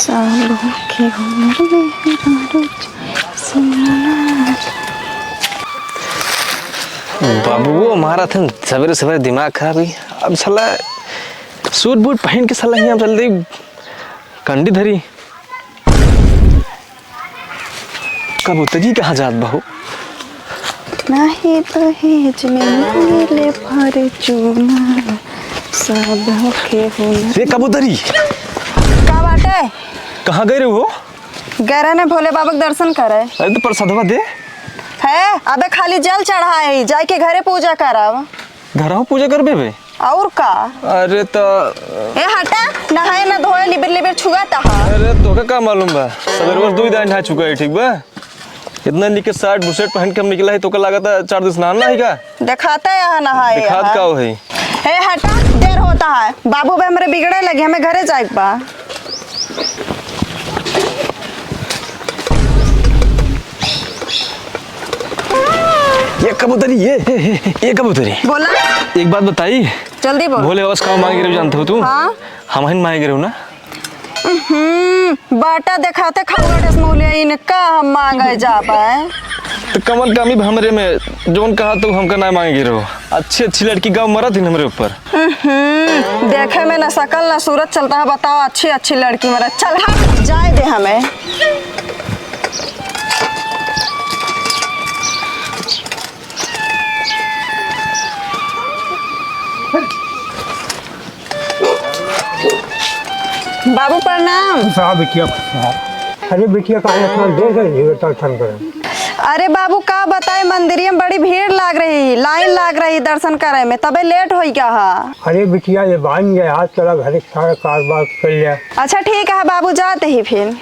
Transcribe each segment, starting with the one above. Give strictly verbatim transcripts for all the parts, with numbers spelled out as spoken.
सालों के उम्र में मेरा रुच सुना। बाबू, वो हमारा थन सवेरे सवेरे दिमाग खराब ही। अब साला सूट बूट पहन के साला हियाँ चल दे कंडी धरी। कबूतरी कहाँ जात बहू? नाही दहेज में मिले फॉर्च्यूनर, सब होके हुनर। ये कबूतरी। का बाटे? कहाँ गए रहे हो? गए रहे ने भोले बाबा के दर्शन करे। अरे तो प्रसादवा दे। है, अबे खाली जल चढ़ाए ही, जाके घरे पूजा करब। घरहु पूजा करबे बे? और का? अरे त ए हटा, नहाए ना धोए, लिबिर लिबिर छुआ तहा। अरे तोके का मालूम बा? सवेरे बस दुई दान नहा चुका है, ठीक बा? इतना निके शर्ट बुशर्ट पहन के हम निकला है, तोके लागत है चार दिन से नहाना है का? देखाता है यहाँ नहाए दिखात यहाँ। का हो है? ए हटा, देर होता है, बाबू बे हमरे बिगड़े लगे, हमें घरे जाए के बा। ये कबूतरी, ये, ये, ये, ये कबूतरी। बोला। एक बात बताई। जल्दी बोल। भोले बाबा से का मांगे रहो जानते हो तू? हाँ। हम ही मांगे रहो ना। हम्म, बाटा देखाते खौगड़े से मौलिया इनका हम मांगे जा पाए। तो कमल कमी हमरे में, जोन कहा तो हमका ना मांगे रहो। अच्छी अच्छी लड़की गाँव मरत ही हमरे ऊपर। हम्म, देखे में ना शकल ना सूरत चलता है, बताओ अच्छी अच्छी लड़की मरत। चल हट, जाए दे हमें। बाबू प्रणाम। साहब बिटिया प्रणाम। अरे बिटिया काहे इतना देर से जीवे दर्शन करे? अरे बाबू का बताए, मंदिरिया में बड़ी भीड़ लाग रही, लाइन लाग रही दर्शन करे में, तबे लेट होई गया हा। अरे बिटिया ये बांध गए, आज चला घरे सारा कारोबार कर लिया। अच्छा ठीक है बाबू, जाते ही फिर।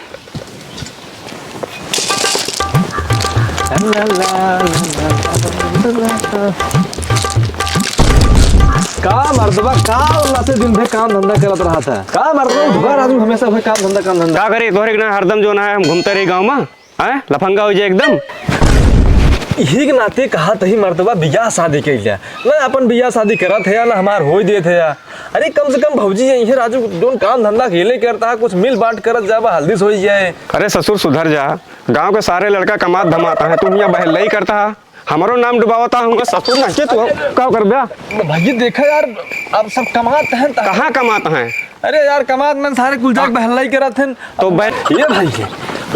का मर्दबा, का उल्ला से दिन भर काम धंधा करत रहा था? का मर्दबा, भर आदमी हमेशा वही काम धंधा, काम धंधा। का करी, तोहरे के ना हरदम जो ना है, हम घूमते रही गाँव में, हैं? लफंगा हो जाए एकदम। यही के नाते कहा तही मर्दबा बियाह शादी कइले, ना अपन बियाह शादी करत है, ना हमार होई देत है। अरे कम से कम भौजी यही है राजू, जोन काम धंधा अकेले करता है, कुछ मिल बांट करत जाबा, हल्दी से होई जाए। अरे ससुर सुधर जा, गांव के सारे लड़का कमात धमात हैं, तू हियां बहल्लई करता है, हमरो नाम डुबावता है। ससुर नहीं के तू का कर बे? भैया देखा यार, अब सब कमात हैं त कहाँ कमात हैं? अरे यार कमात में सारे कुल जाग बहल्लई करत हैं। तो बे- ये भाई के,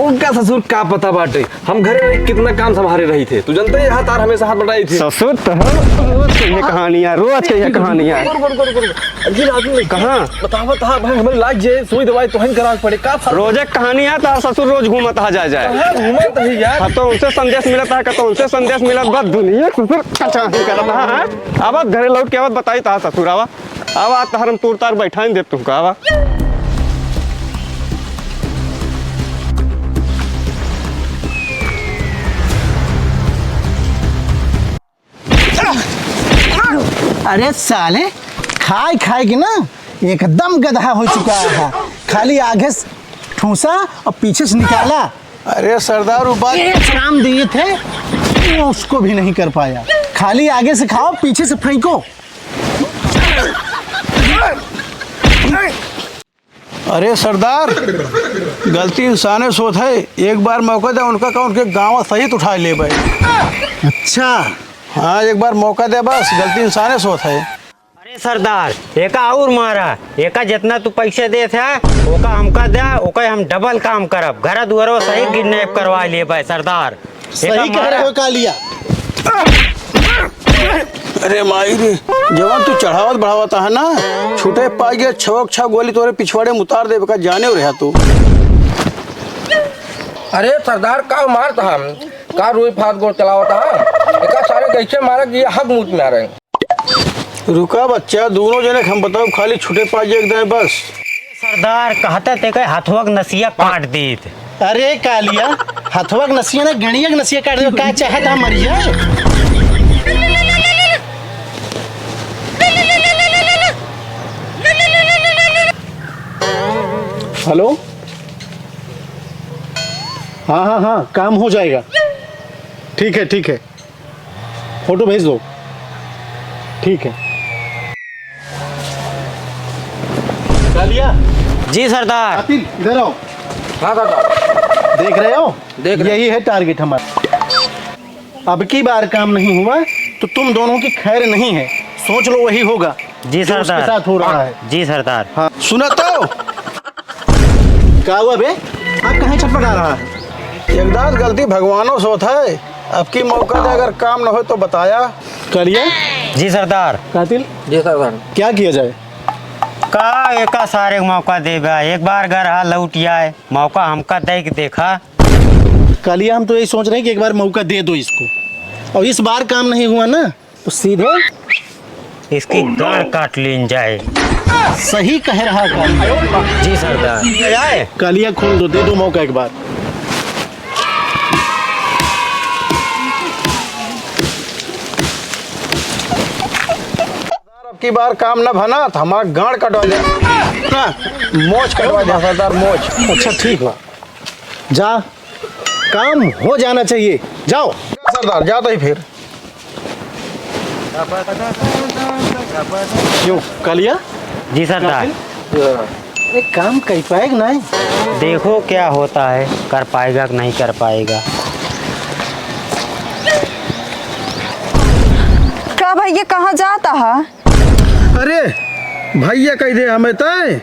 उनका ससुर का पता बाटे, हम घरे रही कितना काम संभारे रही थे। तू जानते हैं, यहाँ तार हमेशा हाथ बटाई थे। ससुर तो है, रोज के ये कहानियाँ, रोज के ये कहानियाँ। रुक, रुक, रुक, रुक। अजी राजू नहीं। कहाँ? बतावा, बतावा, भाई, हमें लाग जाए, सुई दवाई तो हन करा के पड़े, का फालतू? रोजे कहानियाँ, तार ससुर रोज घूमत हा जाए, जाए। कहाँ घूमत है यार? हाँ, तो उनसे संदेश मिलत है, तो उनसे संदेश मिलत, बस दुनिया ससुर कचाही करत है, हाँ? अब घरे लौट के आवत बताई तार ससुर, आवा। आवा, तहर हम तूर तार बैठाइन देब तुमका, आवा। अरे साले, खाए खाए के ना एकदम गधा हो चुका है, खाली आगे से ठूसा और पीछे से निकाला। अरे सरदार, वो बात एक काम दिए थे, वो उसको भी नहीं कर पाया। खाली आगे से खाओ, पीछे से फेंको। अरे सरदार, गलती इंसाने से होत है, एक बार मौका दे उनका, का उनके गाँव सहित उठा लेबे। अच्छा। हाँ, एक बार मौका दे बस, गलती इंसाने से होत है। अरे सरदार, एका और मारा, एका जितना तू पैसे देत है, ओका हमका दे, ओका हम डबल काम करब, घर दुआरो सहित किडनैप करवा लेबे सरदार। सही कह रहे हो कालिया। अरे माई रे, जवन तू चढ़ावत बढ़ावत है ना, छूटे पाई गया छवक छा गोली तोरे पिछवाड़े में उतार देबे का, जाने रहा तू। अरे सरदार, का मारत हम? का रुई फात गोड़ चलावत हम? एका सारे कैसे मारा कि ये हक मुत मारे। रुका बच्चा, दोनों जने के हम बताओ, खाली छूटे पाई एक दे बस। सरदार, कहता ते के हथवा के नसिया काट दीत। अरे कालिया, हथवा के नसिया ना, गणिया के नसिया काट दे, का चाहत हम मरिया? हेलो, हाँ, हाँ, हाँ, काम हो जाएगा। ठीक है, ठीक है। फोटो भेज दो। ठीक है। कालिया। जी सरदार। आतिफ, इधर आओ। हाँ सरदार। देख रहे हो? देख रहे। यही है target हमारा। अब की बार काम नहीं हुआ तो तुम दोनों की खैर नहीं है। सोच लो, वही होगा जी जो उसके सरदार। साथ हो रहा है। जी सरदार। हाँ, सुना तो। का हुआ बे? अब कहाँ छटपटा रहा है? एक दांत गलती भगवानों से होत है। अब की मौका दे, अगर काम न हो तो बताया। कालिया? जी सरदार। कातिल? जी सरदार। क्या किया जाए? का एका सारे मौका देबा, एक बार घर आ लौट आए, मौका हमका दे के देखा। कालिया, हम तो यही सोच रहे हैं कि एक बार मौका दे दो इसको, और इस बार काम नहीं हुआ ना, तो सीधे इसकी गांड काट लीन जाए। सही कह रहा कालिया। जी सरदार। कालिया, खोल दो, दे दो मौका एक बार। अब की बार काम न भना तो हमारा गांड कटवा दे। ना, मोच कटवा दे सरदार, मोच। अच्छा, ठीक बा, जा, काम हो जाना चाहिए, जाओ। सरदार, जात ही फिर। क्यों, कालिया? जी सरदार। अरे, काम कर पाएगा नहीं? देखो क्या होता है, कर पाएगा कि नहीं कर पाएगा। का भैया, कहाँ जाता है? अरे भैया कह दे हमें तय।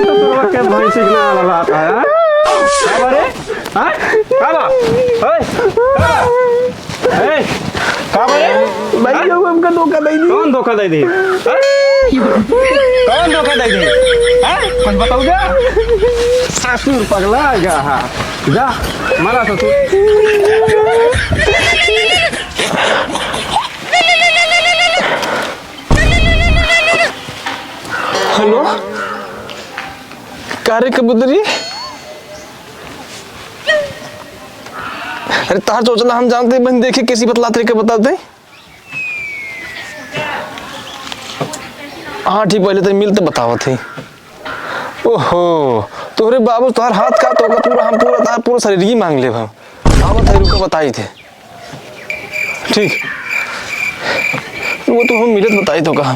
ससुरवा के भैंसी के नाल रहता है, हाँ? का बा रे? हाँ? का बा? ओए, का बा? ए, का बा रे? भैया, हाँ? वो हमका धोखा दे दी। कौन धोखा दे दी? हाँ? कौन धोखा दे दी? हाँ? कुछ बताओ जा। ससुर पगला गया है। जा, मरा ससुर। हेलो, का रे कबूतरी? अरे तार चोचला हम जानते हैं, बहन देखे कैसी बतलाते के बताते। हाँ ठीक, पहले तो मिल तो बतावत है। ओहो, तोहरे बाबू तोहर हाथ का तो पूरा, हम पूरा, तार पूरा शरीर ही मांग लेब हम। आवत है, रुको बताई थे। ठीक, वो तो हम मिलत बताई तो कहा।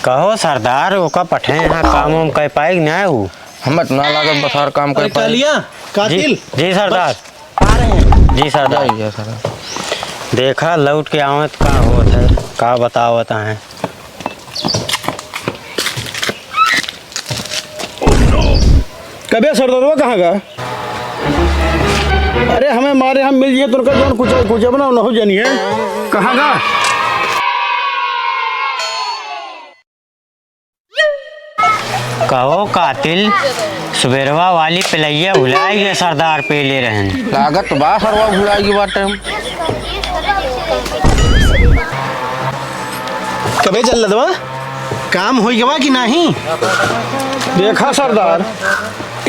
कहो सरदार, ओका पठे यहाँ काम वाम कर पाई कि ना ऊ? हमें तो ना लागत बस हर काम कर अरे पाए। कालिया, कातिल। जी, जी सरदार। बस, आ रहे हैं। जी सरदार। जाइए सरदार। देखा लौट के आवत का होत है, का बतावत हैं। कबे सरदारवा कहाँ गा? अरे हमें मारे हम मिल जाए तो उनका जौन कुछ, कुछ बना न हो जानिए। कहाँ गा? कहो कातिल, सुबेरवा वाली पिलैया भुलाइ गए सरदार, पेले रहन। लागत बा सरवा भुलाइ गए बाटे। कबे जल्लदवा, काम होई गवा कि नाही? देखा सरदार,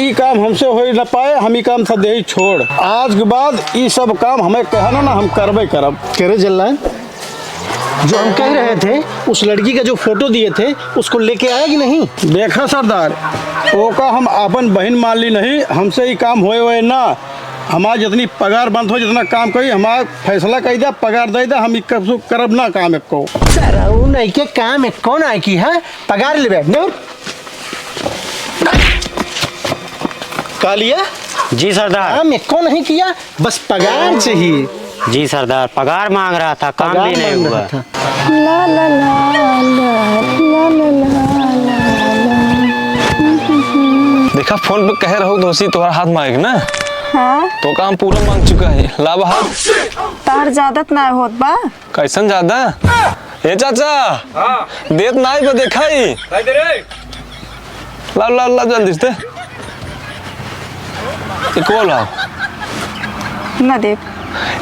ई काम हमसे होई न पाए, हम ई काम सदेही छोड़। आज के बाद ई सब काम हमें कहना ना, हम करबे करब। करे जल्ला, जो हम कह रहे थे, उस लड़की का जो फोटो दिए थे, उसको लेके आया कि नहीं? देखा सरदार, ओका हम आपन बहिन मान ली नहीं, हमसे ई काम होए होए ना। हमार जितनी पगार बनत हो, जितना काम करी, हमार फैसला कई दे, पगार दे दे, हम ई कब से करब ना काम एको। सरऊ नहीं के काम एको ना की है, पगार लेबे, नूर। कालिया? जी सरदार। काम एको नहीं किया, बस पगार चाहिए। जी सरदार, पगार मांग रहा था, काम पगार भी नहीं मांग हुआ। रहा था। ला, ला, ला, ला। देखा, फोन पे कहे रहो दोषी तोहरा हाथ मांगे ना। हाँ। तो काम पूरा मांग चुका है, ला बाहर। तार ज्यादा त ना होत बा। कैसन ज्यादा? ए चाचा, हाँ। देत नाई बा, देखा ही। का दे रे? ला, ला, ला, जल्दी से। एक और लाओ। ना देब।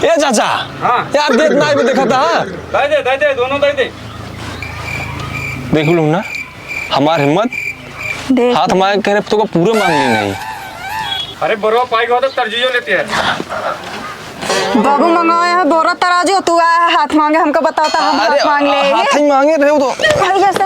ए चाचा, हाँ। यार देत ना आइबे देखा था, हाँ? दे दे, दे दे, दोनों दे दे। देख लू ना, हमार हिम्मत। देख। हाथ मांगे कह रहे तो का पूरे मांग ली नहीं। अरे बोरवा पाई हुआ तो तरजुइयो लेते हैं। बाबू मंगाए है बोरा तराजू, तू आया है हाथ मांगे, हमको बताता हम अरे, हाथ मांग ले। हाथ ही मांगे रहे हो तो। भाई जैसे